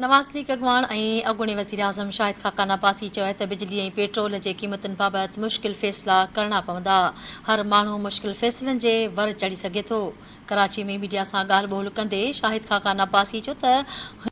Nawaz league اڳواڻ ۽ اڳوڻي وزيراعظم شاهد خاقان عباسي چيو آهي ته بجلي ۽ پيٽرول جي قيمتن بابت مشڪل فيصلا ڪرڻا پوندا، هر ماڻهو مشڪل فيصلن جي ور چڙهي سگهي ٿو. ڪراچي ۾ ميڊيا سان ڳالهه ٻولهه ڪندي شاهد خاقان عباسي چيو ته هن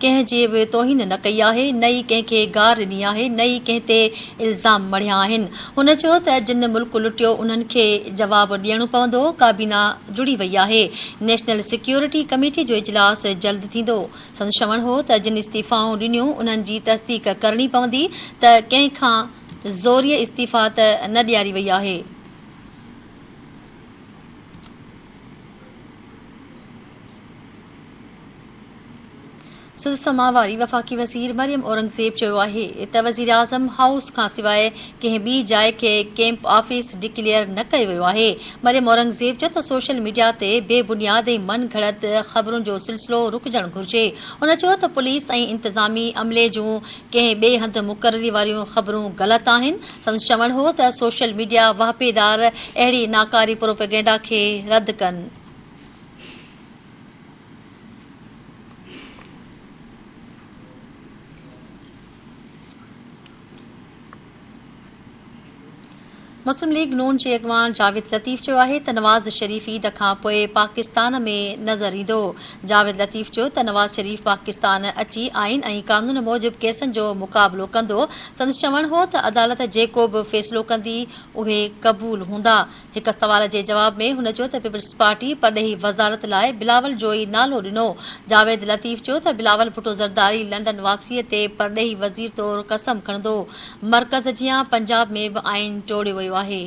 ڪنهن جي به توهين نه ڪئي آهي، نه ئي ڪنهن کي گار ڏني آهي، نه ئي ڪنهن تي الزام مڙهيا آهن. هن چيو ته جن ملڪ لٽيو انهن کي جواب ڏيڻو پوندو، ڪابينا جڙي وئي آهي، نيشنل سيڪيورٽي ڪميٽي جو اجلاس جلد ٿيندو. سندس چوڻ هو ته جن استعيفائون ڏنيون انهن جي تصديق ڪرڻي پوندي ته ڪنهن کان زوريء استعيفا ته نه ڏياري وئي آهي. سڌ سماء واري وفاقي وزير مريم اورنگزيب چيو آهي ته وزيراعظم هائوس کانسواء ڪنهن ٻي جاء کي ڪيمپ آفيس ڊڪليئر نه ڪيو ويو آهي. مريم اورنگزيب چيو ته سوشل ميڊيا تي بي بنياد ۽ من گهڙت خبرن جو سلسلو رڪجڻ گهرجي. هن چيو ته پوليس ۽ انتظامي عملي جون ڪنهن ٻئي هنڌ مقرري واريون خبرون غلط آهن. سندس چوڻ هو ته سوشل ميڊيا واهپيدار اهڙي ناڪاري پروپيگينڊا کي رد ڪن. مسلم ليگ نون جي اڳواڻ جاويد لطيف چيو آهي ته نواز شريف عيد کان پوء پاڪستان ۾ نظر ايندو. جاويد لطيف چيو ته نواز شريف پاڪستان اچي آئين ۽ قانون موجب ڪيسن جو مقابلو ڪندو. سندس چوڻ هو ته عدالت جيڪو به فيصلو ڪندي اهي قبول هوندا. هڪ سوال جي جواب ۾ هن چيو ته پيپلز پارٽي پرڏيهي وزارت لاء بلاول جو ئي نالو ڏنو. جاويد لطيف چيو ته بلاول ڀٽو زرداري لنڊن واپسيء تي پرڏيهي وزير طور قسم کڻندو. مرڪز جيان پنجاب ۾ به آئين ٽوڙيو ويو آهي.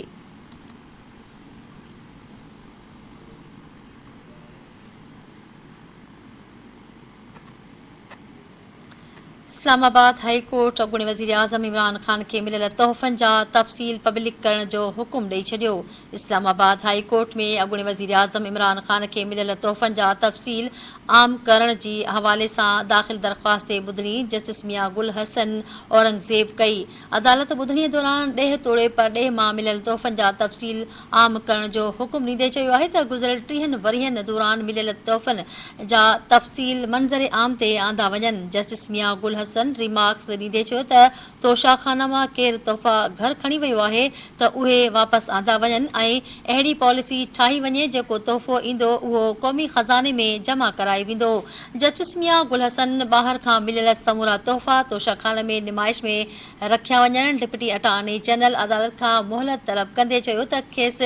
اسلام آباد هائي ڪورٽ اڳوڻي وزيراعظم عمران خان کي مليل تحفن جا تفصيل پبلڪ ڪرڻ جو حڪم ڏئي ڇڏيو. اسلام آباد هائي ڪورٽ ۾ اڳوڻي وزيراعظم عمران خان کي مليل تحفن جا تفصيل عام ڪرڻ جي حوالي سان داخل درخواست تي ٻڌڻي جسٽس ميان گل حسن اورنگزيب ڪئي. عدالت ٻڌڻي دوران ڏيهه توڙي پرڏيهه مان مليل تحفن جا تفصيل عام ڪرڻ جو حڪم ڏيندي چيو آهي ته گذريل ٽيهن ورهين دوران مليل تحفن جا تفصيل منظر عام تي آندا وڃن. جسٽس ميان گل حسن ريمارڪس ڏيندي چيو ته توشا خانه مان ڪير تحفا گهر کڻي ويو آهي ته اهي واپس آندا وڃن ۽ اهڙي پاليسي ٺاهي وڃي جيڪو تحفو ايندو اهو قومي خزاني ۾ جمع ڪرايو ويندو. جسٽس ميان گل حسن ٻاهر کان مليل سمورا تحفا توشا خانه ۾ نمائش ۾ رکيا وڃن، ڊپٽي اٽارني جنرل عدالت کان مهلت طلب ڪندي چيو ته کيس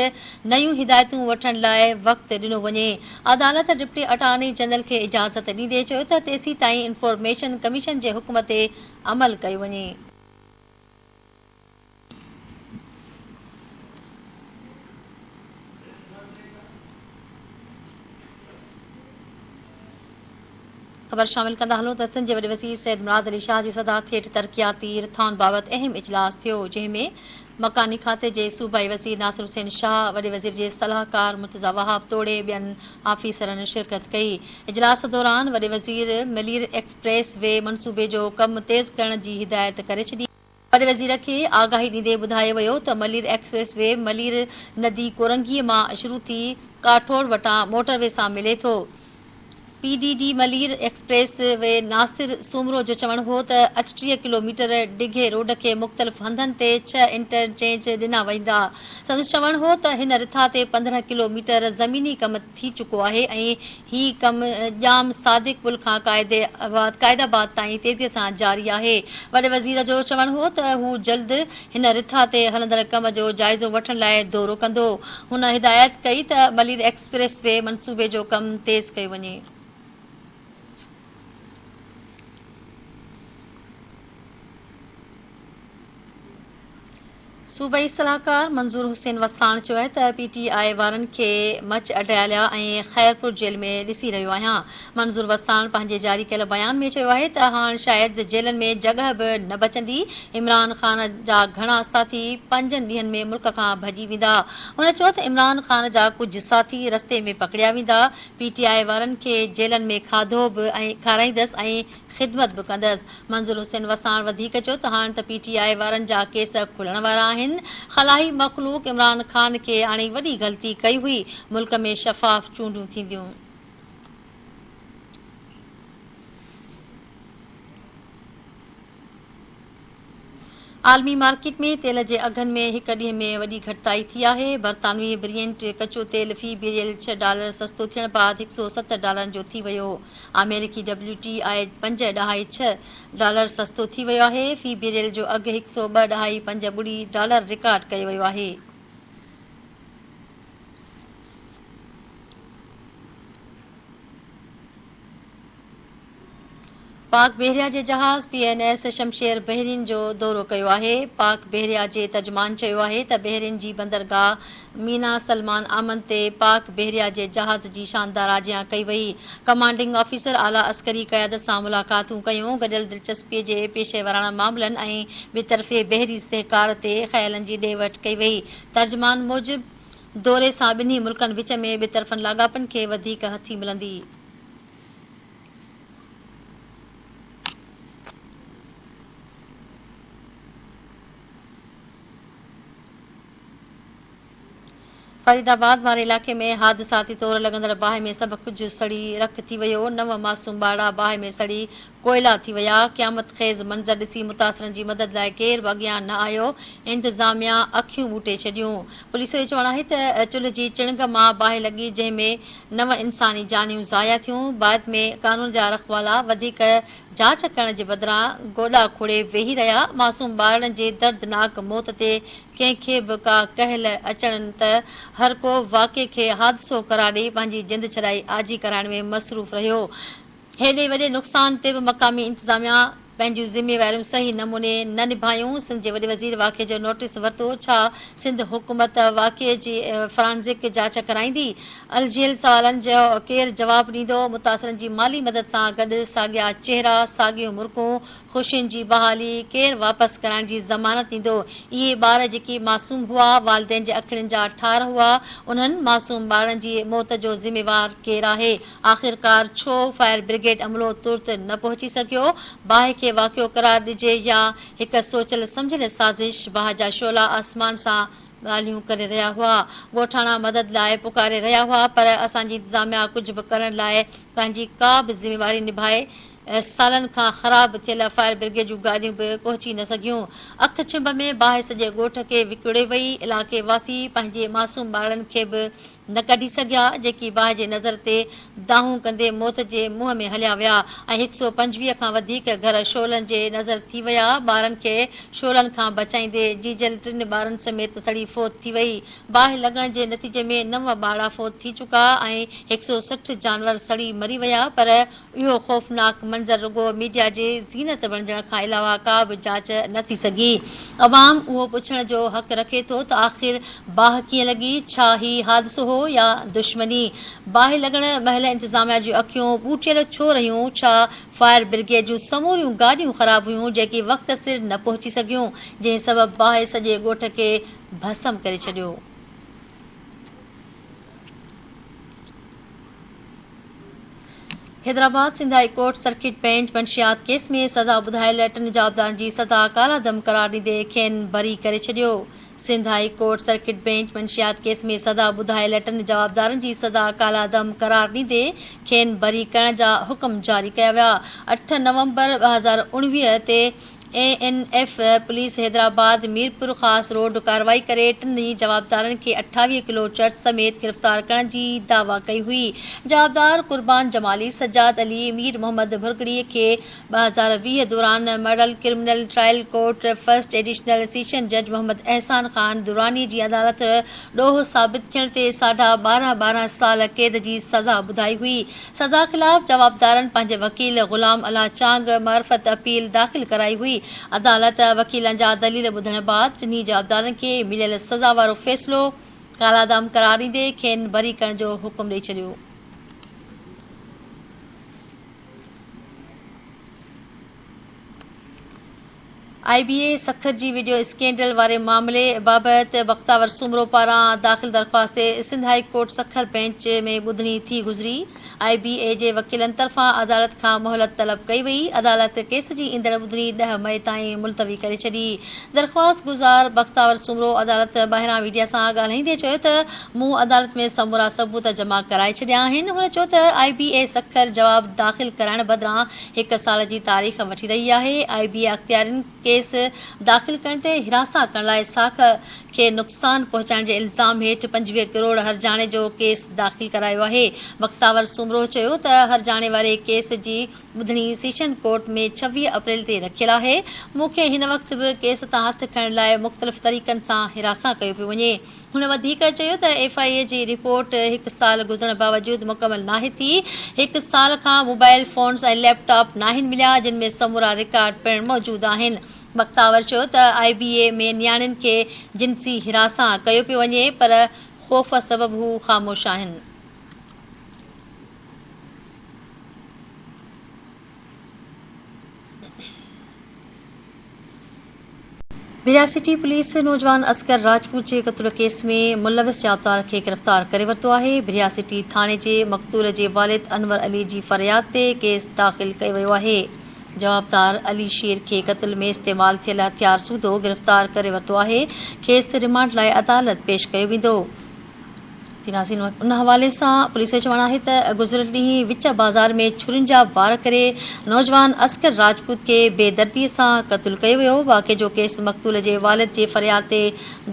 نيون هدايتون وٺڻ لاء وقت ڏنو وڃي، عدالت ڊپٽي اٽارني جنرل کي اجازت ڏيندي چيو ته تيسيتائين انفارميشن ڪميشن جي حڪم تي عمل ڪيو وڃي. خبر شامل ڪندا هلون ته سنڌ جي وڏي وزير سيد مراد علي شاهه جي صدارت هيٺ ترقياتي رٿائن بابت اهم اجلاس ٿيو جنهن ۾ مڪاني کاتي جي صوبائي وزير ناصر حسين شاهه، وڏي وزير جي صلاحڪار مرتضيٰ وهاب توڙي ٻين آفيسرن شرڪت ڪئي. اجلاس دوران وڏي وزير ملير ايڪسپريس وي منصوبي جو ڪم تيز ڪرڻ جي هدايت ڪري ڇڏي. وڏي وزير کي آگاهي ڏيندي ٻڌايو ويو ته ملير ايڪسپريس وي ملير ندي ڪورنگي مان شروع ٿي ڪاٺوڙ وٽان موٽر وي سان ملي ٿو. P D D Malir expressway Nasir Soomro جو چوڻ هو ته 38 ڪلو ميٽر ڊگهي روڊ کي مختلف هنڌن تي ڇهه انٽرچينج ڏنا ويندا. سندس چوڻ هو ته هن رٿا تي 15 ڪلو ميٽر زميني ڪم ٿي چڪو آهي ۽ هي ڪم ڄام صادق پل کان قائد آباد تائين تيزي سان جاري آهي. وڏي وزير جو چوڻ هو ته هو جلد هن رٿا تي هلندڙ ڪم جو جائزو وٺڻ لاء دورو ڪندو. هن هدايت ڪئي ته ملير ايڪسپريس وي منصوبي جو ڪم تيز ڪيو وڃي. صوبائي صلاحڪار منظور حسين وساڻ چيو آهي ته پي ٽي آء وارن کي مچ اڊيالا ۽ خيرپور جيل ۾ ڏسي رهيو آهيان. منظور وساڻ پنهنجي جاري ڪيل بيان ۾ چيو آهي ته هاڻ شايد جيلن ۾ جڳهه به نه بچندي، عمران خان جا گهڻا ساٿي پنجن ڏينهن ۾ ملڪ کان ڀڄي ويندا. هن چيو ته عمران خان جا ڪجهه ساٿي رستي ۾ پڪڙيا ويندا، پي ٽي آء وارن کي جيلن ۾ کاڌو به کارائيندس ۽ خدمت به ڪندس. منظور حسين وساڻ وڌيڪ چيو ته هاڻ ته پي ٽي آء وارن جا ڪيس کلڻ وارا آهن، خلاهي مخلوق عمران خان کي آڻي وڏي غلطي ڪئي هئي، ملڪ ۾ شفاف چونڊون ٿينديون. عالمي مارڪيٽ ۾ تيل جي اگهن ۾ هڪ ڏينهن ۾ وڏي گهٽتائي ٿي آهي، برطانوي برينٽ ڪچو تيل في بيريل ڇهه ڊالر سستو ٿيڻ بعد 107 ڊالرن جو ٿي ويو، آمريڪي ڊبليو ٽي آء پنج ڏهائي ڇهه ڊالر سستو ٿي ويو آهي، في بيريل جو اگهه هڪ سئو ٻه ڏهائي پنج ٻڙي ڊالر رڪارڊ ڪيو ويو آهي. پاڪ بحريه جي جهاز P N S Shamsher Bahrain جو دورو ڪيو آهي. پاڪ بحريه جي ترجمان چيو آهي ته بحرين جي بندرگاهه مينا سلمان آمد تي پاڪ بحريه جي جهاز جي شاندار آجيان ڪئي وئي. ڪمانڊنگ آفيسر اعليٰ عسڪري قيادت سان ملاقاتون ڪيون، گڏيل دلچسپي جي پيشيوراڻا معاملن ۽ ٻطرفي بحري سهڪار تي خيالن جي ڏي وٺ ڪئي وئي. ترجمان موجب دوري سان ٻنهي ملڪن وچ ۾ ٻطرفن لاڳاپن کي وڌيڪ هٿي ملندي. فريد آباد واري علائقي ۾ حادثاتي طور لڳندڙ باهه ۾ سڀ ڪجهه سڙي رک ٿي ويو، نو معصوم ٻارڙا باهه ۾ سڙي ڪوئلا ٿي ويا، قيامت خيز منظر ڏسي متاثرن جي مدد لاء ڪير به اڳيان نه آيو، انتظاميا اکيون ٻوٽي ڇڏيون. پوليس جو چوڻ آهي ته چلهه جي چڻنگ مان باهه لڳي جنهن ۾ نو انساني جانيون ضايع ٿيون، بعد ۾ قانون جا رکوالا وڌيڪ جاچ ڪرڻ جي بدران گوڏا کوڙي ويهي رهيا، معصوم ٻارڙن جي دردناڪ موت تي ڪنهن کي به ڪا ڪهل اچڻ ته هر ڪو واقعي کي حادثو قرار ڏئي پنهنجي جند ڇڏائي آجي ڪرائڻ ۾ مصروف رهيو. هيڏي وڏي نقصان تي به مقامي انتظاميا پنهنجون ذميواريون صحيح نموني نه نڀايون، سنڌ جي وڏي وزير واقعي جو نوٽيس ورتو، ڇا سنڌ حڪومت واقعي جي فرانزڪ جاچ ڪرائيندي؟ الجهيل سوالن جو ڪير جواب ڏيندو؟ متاثرن جي مالي مدد سان گڏ ساڳيا چهرا، ساڳيون مرڪون، خوشين جي بحالي ڪير واپس ڪرائڻ جي ضمانت ڏيندو؟ اهي ٻار جيڪي معصوم هئا، والدين جي اکڙين جا ٺار هئا، انهن معصوم ٻارڙن جي موت جو ذميوار ڪير آهي؟ آخرڪار ڇو فائر برگيڊ عملو ترت نه پهچي سگهيو؟ باهه کي واقعو قرار ڏجي يا هڪ سوچيل سمجهيل سازش، باهه جا شعلا آسمان سان ڳالهيون ڪري رهيا هئا، ڳوٺاڻا مدد لاء پڪاري رهيا هئا پر اسان جي انتظاميا ڪجهه به ڪرڻ لاء پنهنجي ڪا به ذميواري نڀائي سالن کان خراب ٿيل فائر برگيڊ جون گاڏيون به پهچي نه سگهيون. اک ڇنڀ ۾ باهه سڄي ڳوٺ کي وڪوڙي وئي. علائقي واسي پنهنجي معصوم ٻارڙن کي به نه ڪڍي سگهيا، جيڪي باهه جي نظر تي دانهون ڪندي موت جي منهن ۾ هليا ويا ۽ 125 کان وڌيڪ گهر شعلن جي نظر ٿي ويا. ٻارن کي شعلن کان بچائيندي جيجل ٽن ٻارن سميت سڙي فوت ٿي وئي. باهه لڳڻ جي نتيجي ۾ نو ٻارڙا فوت ٿي چڪا ۽ 160 جانور سڙي مري ويا پر اهو خوفناڪ منظر رڳو ميڊيا جي زينت بڻجڻ کان علاوه ڪا به جاچ نه ٿي سگهي. عوام اهو پڇڻ جو حق رکي ٿو ته آخر باهه ڪيئن لڳي؟ ڇا هي حادثو هو يا دشمني؟ باهه لڳڻ مهل انتظاميا جون اکيون ٻوٽيل ڇو رهيون؟ ڇا فائر برگيڊ جون سموريون گاڏيون خراب هيون جيڪي وقت سر نه پهچي سگهيون جنهن سبب باهه سڄي ڳوٺ کي ڀسم ڪري ڇڏيو؟ Hyderabad, Sindh high court circuit bench منشيات ڪيس ۾ سزا ٻڌايل ٽن جوابدارن جي سزا ڪالعدم قرار ڏيندي کين بري ڪري ڇڏيو. Sindh high court circuit bench منشيات ڪيس ۾ سزا ٻڌايل ٽن جوابدارن جي سزا ڪالعدم قرار ڏيندي کين بري ڪرڻ جا حڪم جاري ڪيا ويا. 8 نومبر 2019 تي A N F police Hyderabad Mirpurkhas road ڪارروائي ڪري ٽنهي جوابدارن کي 28 ڪلو چرس سميت گرفتار ڪرڻ جي دعويٰ ڪئي هئي. جوابدار قربان جمالي، سجاد علي، مير محمد ڀرڳڙي کي 2020 دوران model criminal trial court first additional session جج محمد احسان خان دراني جي عدالت ڏوهه ثابت ٿيڻ تي ساڍا ٻارهن 12 سال قيد جي سزا ٻڌائي هئي. سزا خلاف جوابدارن پنهنجي وڪيل غلام الله چانگ معرفت اپيل داخل ڪرائي هئي. عدالت وڪيلن جا دليل ٻڌڻ بعد ٽنهي جوابدارن کي مليل سزا وارو فيصلو ڪالعدم قرار ڏيندي کين بري ڪرڻ جو حڪم ڏئي ڇڏيو. آء بي اي سکر جي وڊيو اسڪينڊل واري معاملي بابت بختاور سومرو پاران داخل درخواست تي Sindh high court Sukkur bench ۾ ٻڌڻي ٿي گذري. آء بي اي جي وڪيلن طرفان عدالت کان مهلت طلب ڪئي وئي، عدالت ڪيس جي ايندڙ ٻڌڻي ڏهه مئي تائين ملتوي ڪري ڇڏي. درخواست گذار بختاور سومرو عدالت ٻاهران ميڊيا سان ڳالهائيندي چيو ته مون عدالت ۾ سمورا ثبوت جمع ڪرائي ڇڏيا آهن، هن چيو ته آء بي اي سکر جواب داخل ڪرائڻ بدران هڪ سال جي تاريخ وٺي رهي آهي، آء بي اي اختيارين ڪيس داخل ڪرڻ تي هراسان ڪرڻ لاء ساک کي نقصان پهچائڻ جي الزام هيٺ 25 ڪروڙ هرجاڻي جو ڪيس داخل ڪرايو آهي. بختاور سومرو چيو ته هرجاڻي واري ڪيس جي ٻڌڻي سيشن ڪورٽ ۾ 26 اپريل تي رکيل آهي، مون کي هن وقت به ڪيس تان هٿ کڻڻ لاء مختلف طريقن سان هراسان ڪيو پيو وڃي. هن وڌيڪ چيو ته ايف I اي جي رپورٽ هڪ سال گذرڻ باوجود مڪمل ناهي ٿي، هڪ سال کان موبائل فونز ۽ ليپ ٽاپ ناهن مليا جن ۾ سمورا رڪارڊ پڻ موجود آهن. بختاور چيو ته آء بي اي ۾ نياڻين کي جنسي هراسان ڪيو پيو وڃي پر خوف سبب هو خاموش آهن. ڀيريا سٽي پوليس نوجوان اصغر راجپوت جي قتل ڪيس ۾ ملوث جوابدار کي گرفتار ڪري ورتو آهي، ڀيريا سٽي ٿاڻي جي مقتول جي والد انور علي جي فرياد تي ڪيس داخل ڪيو ويو آهي، جوابدار علي شير کي قتل ۾ استعمال ٿيل هٿيار سوڌو گرفتار ڪري ورتو آهي، کيس رمانڊ لاء عدالت پيش ڪيو ويندو. جي ناظرين ان حوالي سان پوليس جو چوڻ آهي ته گذريل ڏينهن وچ بازار ۾ ڇرين جا وار ڪري نوجوان اصغر راجپوت کي بي دردي سان قتل ڪيو ويو واقعي جو ڪيس مقتول جي والد جي فرياد تي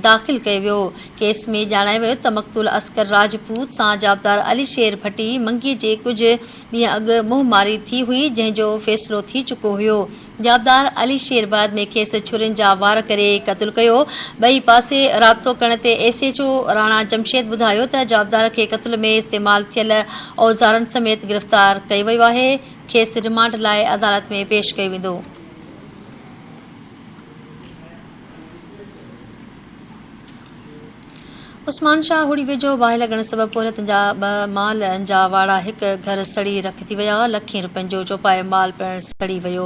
داخل ڪيو ويو ڪيس ۾ ڄاڻايو ويو ته مقتول اصغر راجپوت سان جوابدار علي شير ڀٽي منگي جي ڪجهه ڏينهن اڳ منهن ماري ٿي هئي جنهن جو فيصلو ٿي چڪو هيو جوابدار علي شير بعد ۾ کيس ڇرين جا وار ڪري قتل ڪيو. ٻئي پاسي رابطو ڪرڻ تي S H O Rana Jamshed ٻڌايو ته جوابدار کي قتل ۾ استعمال ٿيل اوزارن سميت گرفتار ڪيو ويو آهي، کيس رمانڊ لاء عدالت ۾ پيش ڪيو ويندو. عثمان شاهه هڙي ويجهو باهه لڳڻ سبب پورهيتن جا ٻه مال جا واڙا هڪ گهر سڙي رک ٿي ويا، لکين روپين جو چوپايو مال پڻ سڙي ويو.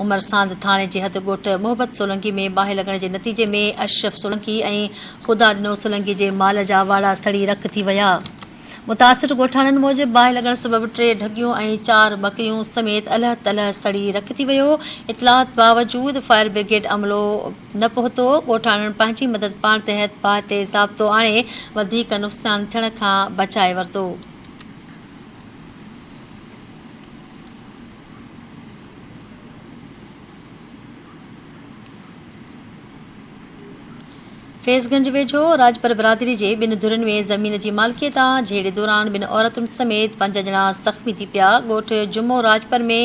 عمر ساند ٿاڻي جي حد ڳوٺ محبت سولنگي ۾ باهه لڳڻ جي نتيجي ۾ اشرف سولنگي ۽ خدا ڏنو سولنگي جي مال جا واڙا سڙي رک ٿي ويا. متاثر ڳوٺاڻن موجب باهه لڳڻ سبب ٽي ڍڳيون ۽ چار ٻڪريون سميت الهه تلهه سڙي رک ٿي ويو، اطلاعات باوجود فائر برگيڊ عملو نه پهتو، ڳوٺاڻن پنهنجي مدد پاڻ تحت باهه تي ضابطو آڻي وڌيڪ نقصان ٿيڻ کان بچائي ورتو. فيض گنج ويجهو راڄپر برادري جي ٻن ڌرين ۾ زمين جي مالڪي تان جهيڙي دوران ٻن عورتن سميت پنج ڄڻا زخمي ٿي پيا، ڳوٺ جمعو راڄپر ۾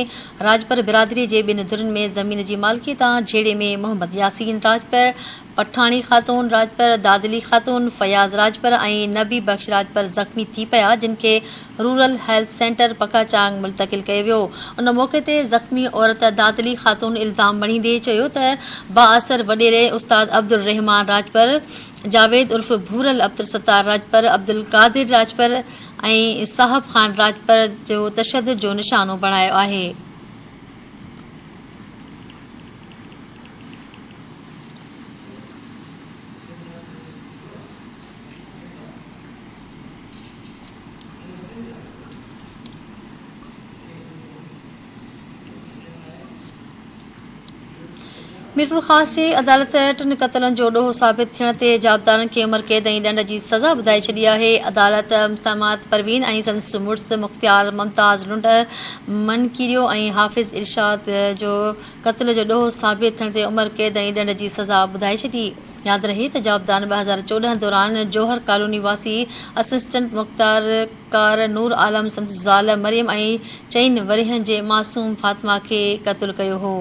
راڄپر برادري جي ٻن ڌرين ۾ زمين جي مالڪي تان جهيڙي ۾ محمد ياسين راڄپر، پٺاڻي خاتون راڄپر، دادلي خاتون، فياض راڄپر ۽ نبي بخش راڄپر زخمي ٿي پيا جن کي رورل هيلٿ سينٽر پڪاچانگ ملتقل ڪيو ويو. ان موقعي تي زخمي عورت دادلي خاتون الزام مڙهيندي چيو ته بااثر وڏيري استاد عبدالرحمان راڄپر، جاويد عرف ڀورل عبدالستار راڄپر، عبدالقادر راڄپر ۽ صاحب خان راڄپر جو تشدد جو نشانو بڻايو آهي. ميرپورخاص جي عدالت ٽن قتلن جو ڏوهه ثابت ٿيڻ تي جوابدارن کي عمر قيد ۽ ڏنڊ جي سزا ٻڌائي ڇڏي آهي. عدالت مسمات پروين ۽ سندس مڙس مختيار ممتاز لنڊ، منڪيريو ۽ حافظ ارشاد جو قتل جو ڏوهه ثابت ٿيڻ تي عمر قيد ۽ ڏنڊ جي سزا ٻڌائي ڇڏي. ياد رهي ته جوابدارن 2014 دوران جوهر ڪالوني واسي اسسٽنٽ مختيار ڪار نور عالم سندس زال مريم ۽ چئن ورهين جي معصوم فاطمه کي قتل ڪيو هو.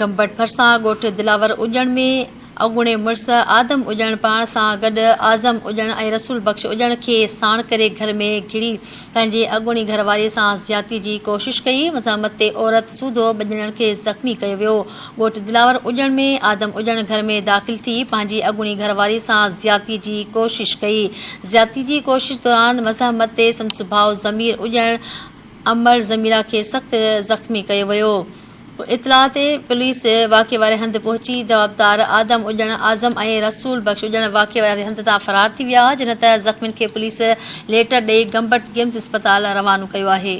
گمبٽ ڀرسان ڳوٺ دلاور اڄڻ ۾ اڳوڻي مڙس آدم اڄڻ پاڻ سان گڏ اعظم اڄڻ ۽ رسول بخش اڄڻ کي ساڻ ڪري گهر ۾ گهڙي پنهنجي اڳوڻي گهر واري سان زيادتي جي ڪوشش ڪئي، مزاحمت تي عورت سوڌو ٻه ڄڻن کي زخمي ڪيو ويو. ڳوٺ دلاور اڄڻ ۾ آدم اڄڻ گهر ۾ داخل ٿي پنهنجي اڳوڻي گهر واري سان زيادتي جي ڪوشش ڪئي. زيادتي جي ڪوشش دوران مزاحمت تي سندس ڀاء ضمير اڄڻ امڙ ضميرا کي سخت زخمي ڪيو ويو. اطلاع تي پوليس واقعي واري هنڌ پهچي جوابدار آدم اڄڻ، اعظم ۽ رسول بخش اڄڻ واقعي واري هنڌ تان فرار ٿي ويا، جڏهن ته زخمين کي پوليس ليٽر ڏئي گمبٽ گمز اسپتال روانو ڪيو آهي.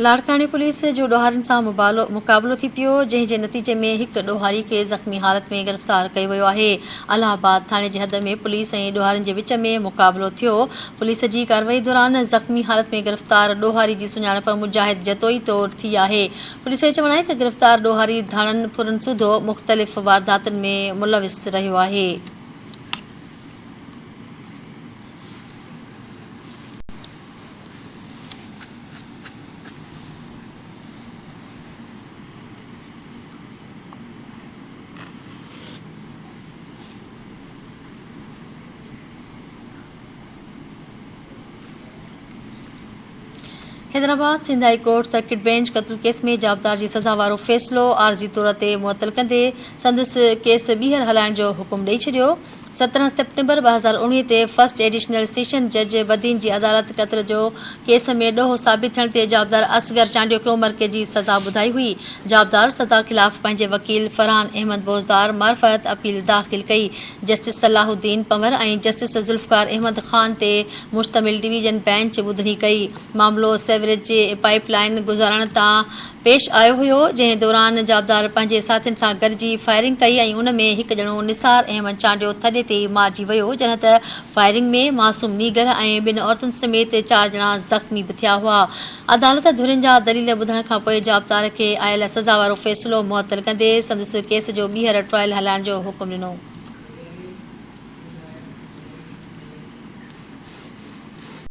لاڙڪاڻي پوليس جو ڏوهارين سان مقابلو ٿي پيو، جنهن جي نتيجي ۾ هڪ ڏوهاري کي زخمي حالت ۾ گرفتار ڪيو ويو آهي. الهه آباد ٿاڻي جي حد ۾ پوليس ۽ ڏوهارين جي وچ ۾ مقابلو ٿيو. پوليس جي ڪارروائي دوران زخمي حالت ۾ گرفتار ڏوهاري جي سڃاڻپ مجاهد جتوئي طور ٿي آهي. پوليس جو چوڻ آهي ته گرفتار ڏوهاري ڌاڙن ڦرن سوڌو مختلف وارداتن ۾ ملوث رهيو آهي. Hyderabad, Sindh high court circuit bench قتل ڪيس ۾ جوابدار جي سزا وارو فيصلو عارضي طور تي معطل ڪندي سندس ڪيس ٻيهر هلائڻ جو حڪم ڏئي ڇڏيو. 17 سيپٽمبر 2019 تي فرسٽ ايڊيشنل سيشن جج بدين جي عدالت قتل جو ڪيس ۾ ڏوهه ثابت ٿيڻ تي جوابدار اصغر چانڊيو کي عمر قيد جي سزا ٻڌائي هئي. جوابدار سزا خلاف پنهنجي وڪيل فرحان احمد بوزدار معرفت اپيل داخل ڪئي. جسٽس صلاح الدين پنور ۽ جسٽس ذوالفقار احمد خان تي مشتمل ڊويزن بينچ ٻڌڻي ڪئي. معاملو سيوريج جي پائيپ لائين گذارڻ تان پيش آيو هيو، جنهن دوران جوابدار پنهنجي ساٿين سان گڏجي فائرنگ ڪئي ۽ ان ۾ هڪ ڄڻو نثار احمد چانڊيو ٿڏي تي ئي مارجي ويو، جڏهن ته فائرنگ ۾ معصوم نينگر ۽ ٻن عورتن سميت چار ڄڻا زخمي به ٿيا هئا. عدالت ڌرين جا دليل ٻڌڻ کانپوء جوابدار کي آيل سزا وارو فيصلو معطل ڪندي سندس ڪيس جو ٻيهر ٽرائل هلائڻ جو حڪم ڏنو.